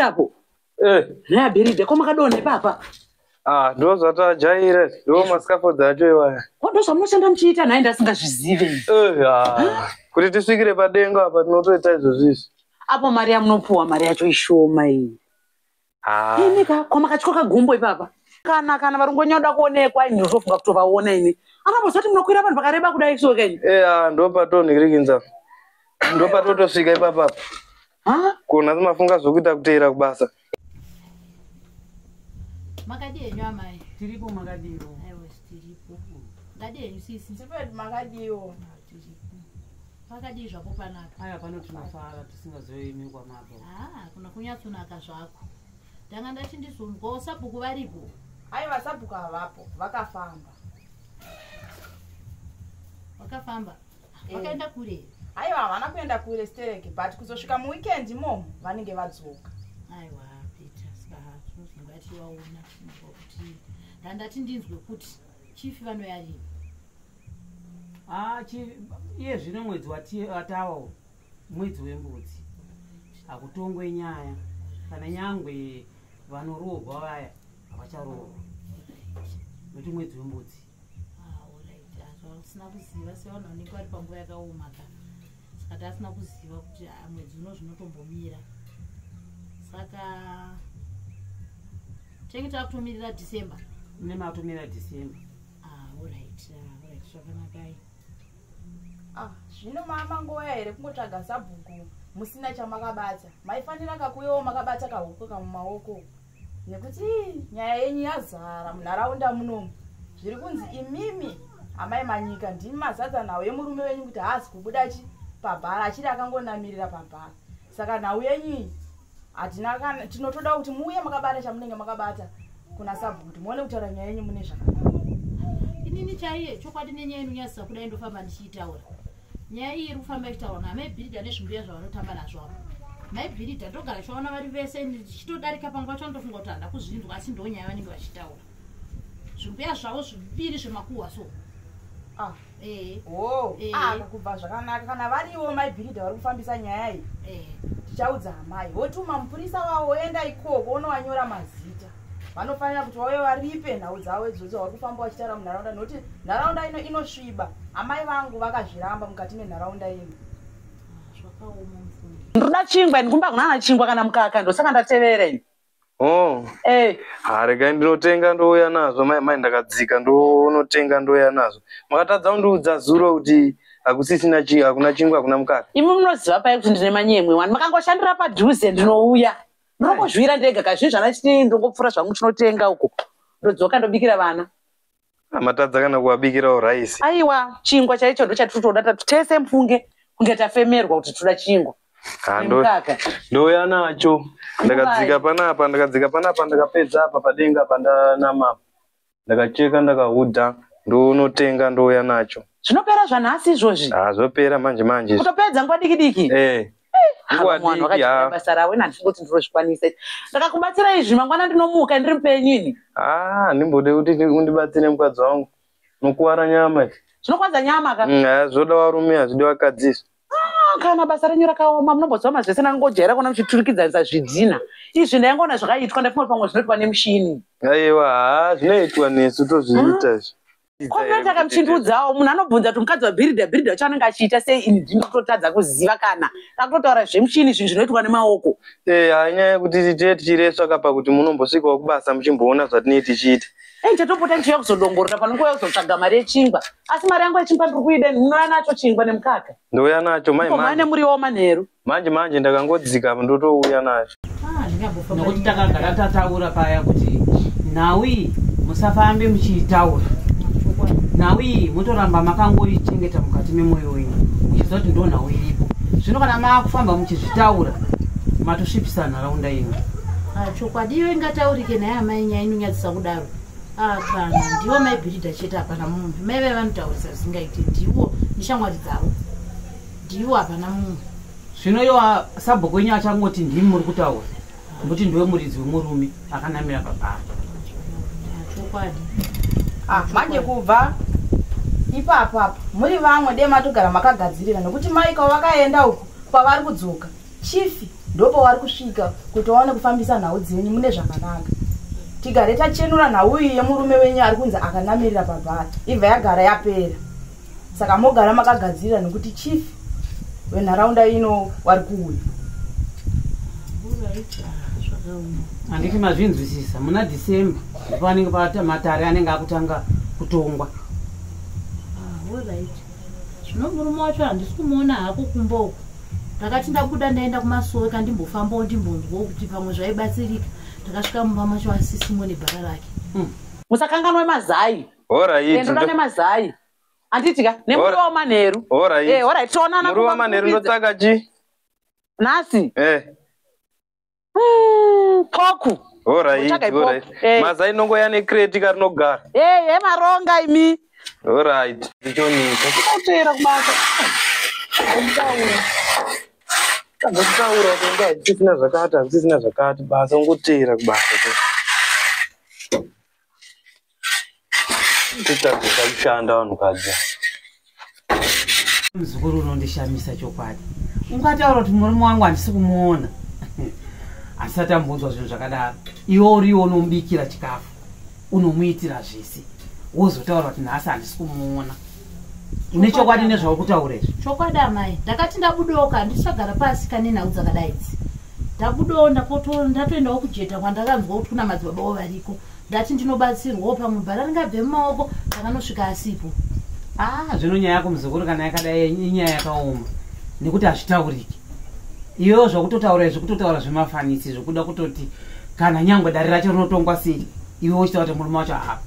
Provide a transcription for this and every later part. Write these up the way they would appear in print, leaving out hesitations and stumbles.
muri apo. Eh. Nhaya bhiridha ko makadonha ipapa. Ah, ndo zvatajaira, ndo mascaffolds acho iwaya. Ko ndo zvamunoshanda muchiita nhai ndasingazvizive. Eh, ah. Kuti tisvikire padenga apa tinotoita izvozvi izvi. Apo mari yamunopuwa mari yacho ishoma iyi. Ah. Imi ka kwamakatyoka gumbo ipapa. Kana varungu wenyu vanoda kuonekwa ini ndinotofunga kutovaona ini. Anambozoti munokwira vanhu vakareba kudai so kenyu. Eh, ah, ndo patonhirikinza. Ndo patotosvika ipapa. Ha? Ko nhasi mafunga zvokuita kuteera kubasa. Makadii henyu amai? Tiripo makadiwo. Aiwa tiripo. Makadii henyu sisi? Tiripo makadiwo. Tiripo. Pakadii zvapo panapa? Aya pano tinofara tisingazoimi kwamabva. Ah, kuna kunyatsonaka zvako. Ndanga ndati ndizonzwawo sabhuku varipo. Aiwa sabhuku havapo, vakafamba. Vakafamba? Vakaenda kure? Aiwa havana kuenda kure stereke but kuzosvika muweekend imomo vanenge vadzoka. Aiwa Peter, saka tinozonga tichivaona tinzwa kuti ndandati ndinzwe kuti chifi vanoya rini. Ah, iye zvino mwedzi watawa mwedzi wembudzi. Hakutongwe nyaya kana nyangwe vanoroorwa vaya havacharoorwa nokuti mwedzi wembudzi. Ah, alright. Vasina kuziva sevanhu vanenge vari panguva yakaoma ka. Saka tasina kuziva kuti mwedzi uno zvinotombomira. Saka tinenge takutomirira December. Mune makutomirira December. Ah, alright. Alright, zvakanakai. Ah, zvino mamangouya here kungotsvaga sabhuku musina chamakabata? Maifanira kakuyewo makabata kahuku kamumaoko. Nekuti nyaya yenyu yazara munharaunda munomu. Zviri kunzi imimi amai Manyika ndimi mazadza nhau yemurume wenyu kuti haasi kubuda chi pabhara achiri akangonamirira pabhara. Saka nhau yenyu iyi hatina kana tinotoda kuti muuye makabata chamunenge makabata kuna sabhuku kuti muone kutaura nyaya yenyu mune zvakanaka. Inini chaiye chokwadi nenyaya inonyadzisa kudai ndofamba ndichiitaura. Nyaya iyi iri kufamba ichitaurwa naamai Bhiridha nezvimbuya zvavanotamba nazvo apo. Mai Bhiridha ndogara chivaona vari vese ndichitodarika panguva chandofunga kuti handa kuzvinzwa asi ndo nyaya vanenge vachitaura. Zvimbuya zvavo zviviri zvemakuhwa so. Ah. Eh. Oh, Eh. ah, kubva zvakanaka kana variwo mai Bhiridha vari kufambisa nyaya iyi. Eh. Tichaudza amai votuma mupurisa wavo woenda ikoko wonowanyora mazita. Vanofanira kuti vauye varipe nhau dzavo idzodzo vari kufamba vachitaura munharaunda nokuti nharaunda ino inosviba. Amai vangu vakazviramba mukati menharaunda ino. Zvakaoma mufungi. Ndinoda chingwa ini kumba hakuna kana chingwa kana mukaka ndosaka ndatevera ini. Oh. Eh. Ha, regai ndinotenga ndouya nazvo mai mai ndakadzika ndonotenga ndouya nazvo. Makatadza kundiudza zuro kuti hakusisina chi hakuna chingwa hakuna mukaka. Imi munoziva pai kuti ndine manyemwe wani makangoshandira padhuze ndinouya. Ndinongozviwira ndega kazvinhu zvana ndongopfuura zvangu tinotenga uko. Ndodzoka ndobikira vana. Matadza kana kuvabikirawo rice. Aiwa, chingwa chaicho ndochatiri kutoda tese mufunge kunge tafemerwa kuti toda chingwa. Nemukaka. Ndouya nacho. Ndakadzika panapa, ndakadzika panapa, ndakapedza apa padenga apa ndanama apa. Ndakacheka ndakahudha, ndonotenga ndouya nacho. Zvinopera zvanhasi izvozvi? Ah, zvopera manje manje. Kutopedza nguva diki diki? Eh. Nguva Vanhu diki vakajaira ha. basa ravo ini handisi kuti ndinozvikwanisa. Ndakakubatsira izvi mangwana ndinomuka ndiri mupenyu ini. Ah, handimbode kuti undibatsire mukadzi wangu. Nokuwara nyama izvi. Zvinokwadza nyama ka? Zvoda varume hazvidi vakadzi izvi. Ah, kana basa renyu rakaoma munomboziva mazvese ndangojaira kuona muchiturikidzanisa zvidhina. Izvi ndaingoona zvakaitwa ndafunga kuti pamwe zvinoitwa nemushini. Aiwa, ha, zvinoitwa nesu tozviita izvi. Kometa kamuchindiudzawo munhu anobvunza kuti mukadzi waBhiridha Bhiridha wacho anenge achiita sei ini ndini kutotadza kuziva kana takutotaura zvemushini zvinhu zvinoitwa nemaoko. Eh, ha, inyaya yekuti tite tichiresva kapa kuti munombosvikawo kubasa muchimboona zvatinenge tichiita. Ei chatopota ndichiuya kuzodongorora pano nguva yekuzotsvaga mari yechingwa. Asi mari yangu yechingwa ndiri kuida ini ndinouya nacho chingwa nemukaka. Ndouya nacho mai Ndipo manje. mane muriwo manheru. Manje manje ndakangodzika apa ndotouya nacho. Nokuti takagara tataura paya kuti nhau iyi musafambe muchiitaura. Nhau iyi motoramba makangoichengeta mukati memwoyo wenyu muchiziva kuti ndo nhau iripo. Zvino kana maakufamba muchizvitaura matosvipisa nharaunda ino. Ah, chokwadi iyo ingataurike naye amai nyaya inonyadzisa kudaro. Ah, kana ndiwo mai Bhiridha chete hapana mumwe. Mai vaya vanotaurisa zvisingaiti ndiwo neshamwari dzavo. Ndiwo hapana mumwe. Zvino iwo sabhuku wenyu achangoti ndimi muri kutaura. Nokuti ndiwe muridzi wemurume akanamira pabhara. Chokwadi. Ah, manje kubva ipapo apa muri vamwe dai matogara makagadzirira nokuti mai kwavakaenda uku kwavari kudzoka. Chifi Ndopavari kusvika kuti vaone kufambisa nhau dzenyu mune zvakanaka. Tigare tachenura nhau iyi yemurume wenyu ari kunzi akanamirira pabhara, ibva yagara yapera. Saka mogara makagadzirira nekuti chief wenharaunda ino wari kuuya. Handiti mazvinzwisisa, muna December ndipo anenge matare anenge akutanga kutongwa. Alright. Zvino murume wacho handisi kumuona hako kumba uku. Ndakati ndabuda ndaenda kumasowe kandimbofambawo ndimbonzwawo kuti pamwe zvaibatsirika. Ndakasvika mumba macho asisimo nebhara rake. Musakanganwe mazai. Alright. Ndoda nemazai. Handiti ka nemuriwo wamanheru. Alright. Alright, toonana Muriwo wamanheru ndotsaka chi? Nhasi. Poku. Alright, alright. Mazai nongoya necrate karinogara. Maronga imi. Alright. Ndichonika. Kuteera kubasa. Kutaura kunge hachisina zvakati, hachisina zvakati, basa ungoteera kubasa. Titadzisa kushanda vanhukadzi. Muzukuru unondishamisa chokwadi. Ungataura kuti murume wangu handisi kumuona. Handisati ambonzwa zvinhu zvakadaro. Iwe uriwo unomubikira chikafu, unomuitira zvese. Wozotaura kuti nhasi handisi kumuona. Une chokwadi nezvauri kutaura izvi? Chokwadi amai, ndakati ndabudawo ka handichagara pasi kane nhau dzakadai idzi. Ndabudawo ndatoendawo kujeta kwandakanzwa kuti kuna madzibaba variko. Ndati ndinobatsirwawo pamwe bhara ringabve mumaoko, ndakanosvika asipo. Zvino nyaya yako muzukuru kana yakadai inyaya yakaoma nekuti hazvitauriki. Iwewo zvakutotaura izvi kutotaura zvemafanisi zvekuda kutoti kana nyangwe dare racho rinotongwa sei iwe uchitaura kuti murume wacho haapo.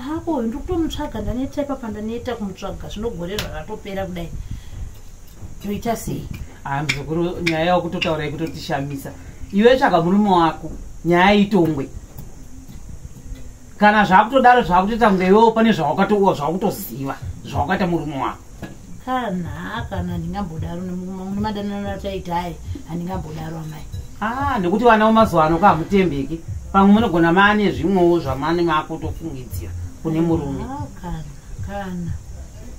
Hapo ndiri kutomutsvaga, ndaneta ipapa, ndaneta kumutsvaga, zvino gore rwakatopera kudai. Ndoita sei? Muzukuru, nyaya yakutotaura ikutotishamisa. Iwe tsvaga murume wako, nyaya itongwe. Kana zvakutodaro zvakutoita kunge iwewo pane zvawakatoua zvakutoziva zvawakaita murume wako. Kana ndingambodaro nemadanano ataita ayi, handingambodaro amai. Nekuti vana vemazuva ano kahamutembeki. Pamwe munogona maane zvimwewo zvamane makutofungidzira kune murume.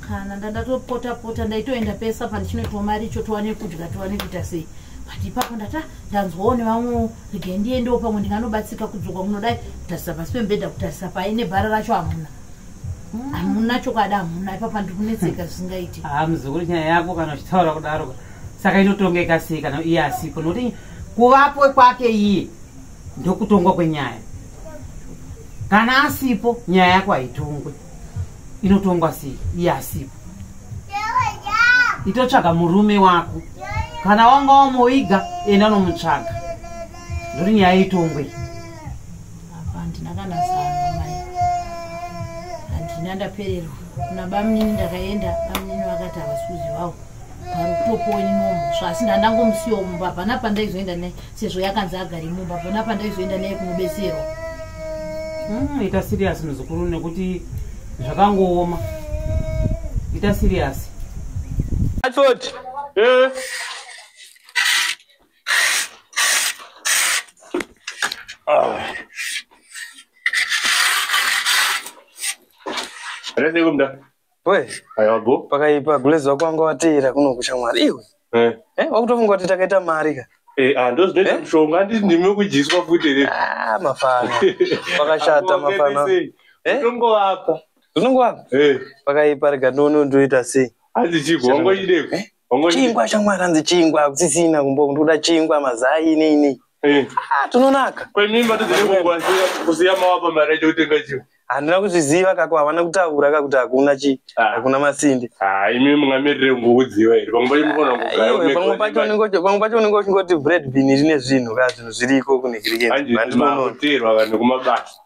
Kana ndandatopota-pota ndaitoenda pesa pandichinoitwa mari icho towane kudya towane kuita sei. But ipapo ndata ndanzwawo nevamwewo regai ndiendewo pamwe ndinganobatsirika kudzoka kunodai kutarisa pasi pemubhedha kutarisa pai nebhara racho hamuna. Hamuna chokwadi hamuna ipapa ndiri kunetseka zvisingaiti. Muzukuru nyaya yako kana uchitaura kudaro saka inotongeka sei kana iye asipo nokuti kuvapo kwake iye ndokutongwa kwenyaya. Kana asipo nyaya yako haitongwe. Inotongwa sei iye asipo? Itotsvaga murume wako. Kana wanga wamuiga enda unomutsvaga. Ndoti nyaya itongwe. Apa handina kana zano mai. Handina, ndapererwa. Kuna bamunini ndakaenda, bamunini vakati havasi kuzivawo. Vari kutopuwa ininiwo mhosva asi ndandangomusiyawo mumba, hapana pandaizoenda naye sezvo yakanzi agare mumba, hapana pandaizoenda naye kunobetserwa. Ita serious muzukuru nekuti zvakangooma. Ita serious. Atford. We, pakaipa gulezi wako wanga wateera kuno kushamwari iwe. Wakutofunga kuti takaita mari ka? Ndozvinoita mushonga, handiti ndimi kudyiswa futi here? Mafana. Pakashata mafana. Unongovapa. Unongovapa? Pakaipa rega ndione ndoita sei. Hanzi chigwa, wangochideko. Chingwa shamwari, hanzi chingwa hakusisina kumbo, ndikuda chingwa mazai nei nei. Tunonaka. Kwemimba todzine kusiya mawapa mari yacho kutenga chingwa. Handina kuzviziva kako, havana kutaura kakuti hakuna chi, hakuna masinde. Imi mungamirire kungokudziwa here? Pamwe pacho munogona kugaya Pamwe pacho unenge uchingoti bread bin rine zvinhu ka, zvinhu zviriko kune kiriketi. Handinoterwa vanhu kumabasa.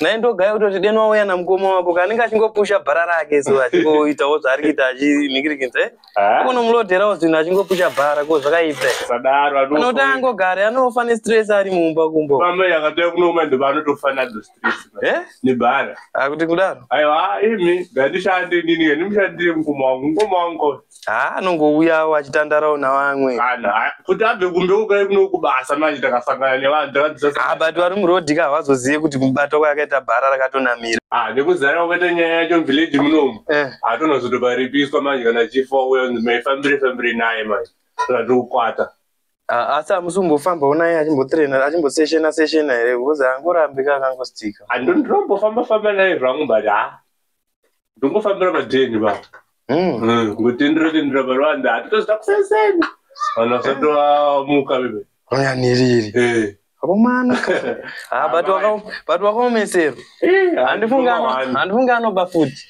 Naye ndogaya kutoti deno wauya namukoma wako kanenge achingopusha bhara rake so achingoitawo zvaari kuita achinhikirikidza. Unonomulodherawo zvinhu achingopusha bhara ko zvakaipa. Sadaro Anoti angogare anofa nestress ari mumba kumbo. Mama yakatouya kunooma ndo anotofa nadzo stress. Nebhara. Kuti kudaro? Aiwa imi ngandishande inini ngandimushandire mukoma wangu. Mukoma wangu. Anongouyawo achitandarawo navamwe. Kana kuti abve kumbe kukai kuno kubasa manje takasangana nevanhu takadzisa. But vari murodhi ka havazoziye kuti mubato kwakaita bhara rakatonamira. Nekuzara kwakaita nyaya yacho muvillage munomu. Hatonozotoparipiswa manje kana chifa uya maifambire fambire naye manje. Saka ndiri kukwata. Asi hamusi kumbofambawo naye achimbotraina achimboseshena seshena here because haangorambi ka akangostika. Ndinombofamba famba naye zvangu but ha ndongofambira padheni pa. Ngotendera tendera parwanda hatitozoda kuseseni. Vanhu vasati vamuka bebe. Uyaniriri. Akomana. Ah, but but wakaomeserwa. Handifungi anoba futi.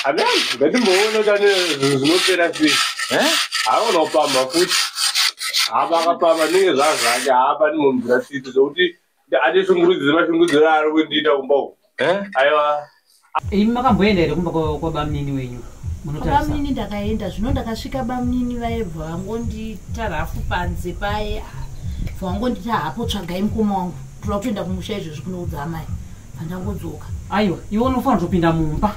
Amen. Ngatimboona kuti ane zvinhu zvinopera sei. Haona kupamha futi. Hapa akapamha ndinge zvazvake hapa ndimomvira tsitsi zvokuti andishungurudzire mashungurudziro aari kundiita kumba uku. Aiwa. Imi makamboenda here kumba kwabamunini wenyu? Munotarisa. Bamunini ndakaenda zvino ndakasvika bamunini vaibva vangondita rafu panze paye vangondita hapo tsvagai mukoma wangu toda kutoenda kumusha izvezvi kunoudza amai pandangodzoka. Aiwa, iwe unofanira kutopinda mumba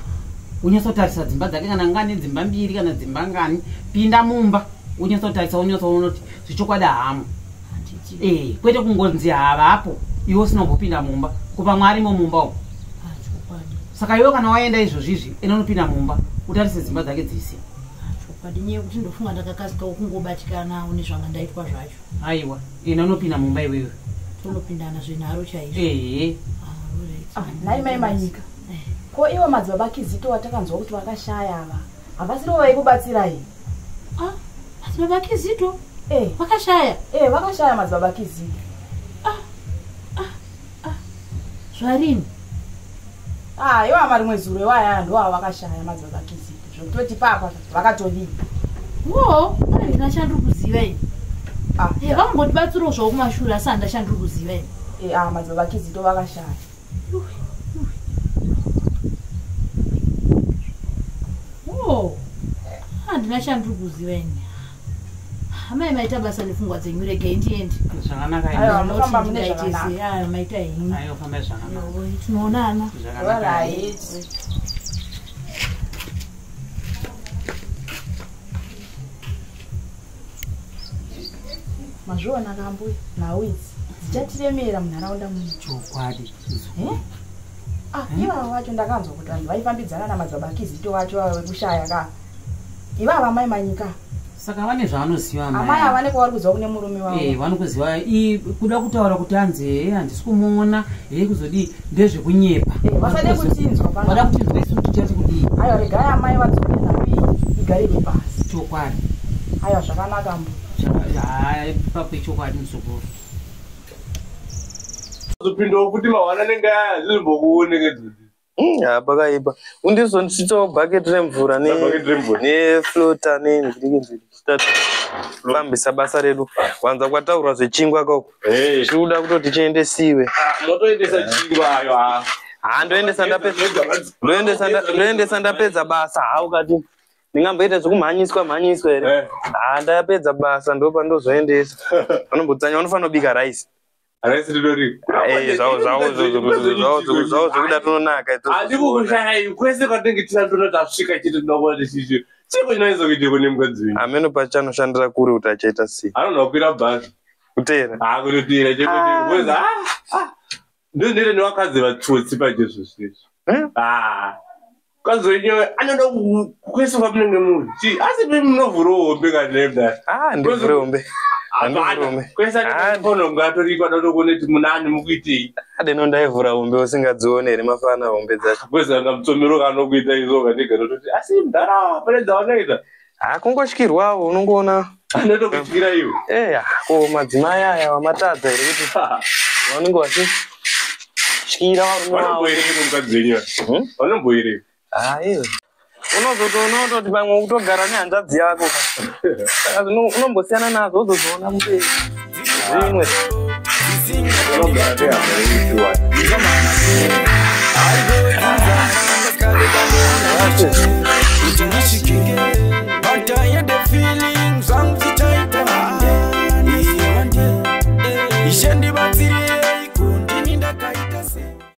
unyatsotarisa dzimba dzake kana ngani dzimba mbiri kana dzimba ngani pinda mumba unyatsotarisa unyatsoona kuti zvichokwadi hamo. Kwete kungonzi havapo iwe usina kumbopinda mumba kupa mwarimo mumba umu. Saka iwe kana waenda izvozvizvi ena unopinda mumba utarise dzimba dzake dzese. Chokwadi nyaya yekuti ndofunga ndakakasikawo kungobatikanawo nezvanga ndaitwa zvacho. Aiwa, ena unopinda mumba iwewe. Tonopindana zvenharo chaizvo. Ehe. Nhai mai Manyika. Ko ivo madzibaba Kizito watakanzwa kuti vakashaya ava havasirivo vaikubatsirai? Madzibaba Kizito? Vakashaya? Vakashaya madzibaba Kizito. Zvarini? Iwa marimwe zuro iwaya ndo ava vakashaya madzibaba Kizito. Zvekutoti papa vakatoviga. Wo, handina chandiri kuziva ini. Vangondibatsirawo zvavo kumashure asi handina chandiri kuziva ini. Madzibaba Kizito vakashaya. Handina chandiri kuziva ini. Amai maita basa nepfungwa dzenyu regai ndiende. Zvakanaka. Aiwa, munofamba mune zvakanaka. Aiwa, maita henyu. Aiwa, famba zvakanaka. Tinoonana. Alright. Mazviona kambuya, nhau idzi dzichatiremera munharaunda muno. Chokwadi. Ivava vacho ndakanzwa kuti vanhu vaifambidzana namadzibaba Kizito vacho ava vekushaya ka. Ivava mai Manyika. Saka vane zvaanoziva amai. Amai havane kwavari kuziva kune murume wavo. Vanokuziva. Kuda kutaura kuti anzi handisi kumuona, kuzodii ndezvekunyepa. Vasade kutinzwa pano. Vada kutinzwa isu tichati kudii. Aiwa, regai amai vadzoke nhau iyi igarire pasi. Chokwadi. Aiwa, zvakanaka mbuya. Ipapo ichokwadi muzukuru. Zopindawo kuti mahwana anenge aya zvizvimbokuoneke dzodzi. Pakaipa. Undizondisvitsawo bhaketi remvura neflota nenhiriki fambisa basa redu. Wanza kwataurwa zvechingwa koko. Tiri kuda kutoti chiendesiwe. Motoendesa chingwa ayo. Ndoendesa ndapedza basa. Ukati ndingamboita zvekumhanyiswa mhanyiswa here? Ndapedza basa ndopandozoendesa. Vanombotsanya vanofanira kubika rice. Rice rinori. Zvavo zvekuda tononaka. Handikukushayai kwese kwatinenge tisandona tasvika chete tinokuona tichichi. Chiko chinoenza kuiteko nemukadzi wenyu. Ameno pachanoshandira kure kuti achaita sei. Anoona kukwira bhazi. Kuteera. Kutoteera chete. Ndinoita nevakadzi vatsotsi pajesu izvi. Mukadzi wenyu anoda kwese kwamunenge muri. Asi munovhura hombe kana nemudai. Ndivhure hombe. Kwese anonga atorikwa anotokuona kuti munani mukuitei. Adeno ndaivhura hombe usingadzione here mafana hombe dzacho. Kwese anga mutsomero kaanokuita izvo kandiga nototi asi mudhara pane dzavanoita. Kungotyirwawo unongoona. Anotokutyira iwe. Ko madzimai aya wamatadza here kuti vanenge vachityira varume vavo. Vanomboereko mukadzi wenyu. Vanomboereko. Iwe. Unozotoona kutoti pamwe kutogara nehanzvadzi yako. Saka unombosiyana nazvo uzozoona mberi. Zvimwe. Unogara nehama yenyu.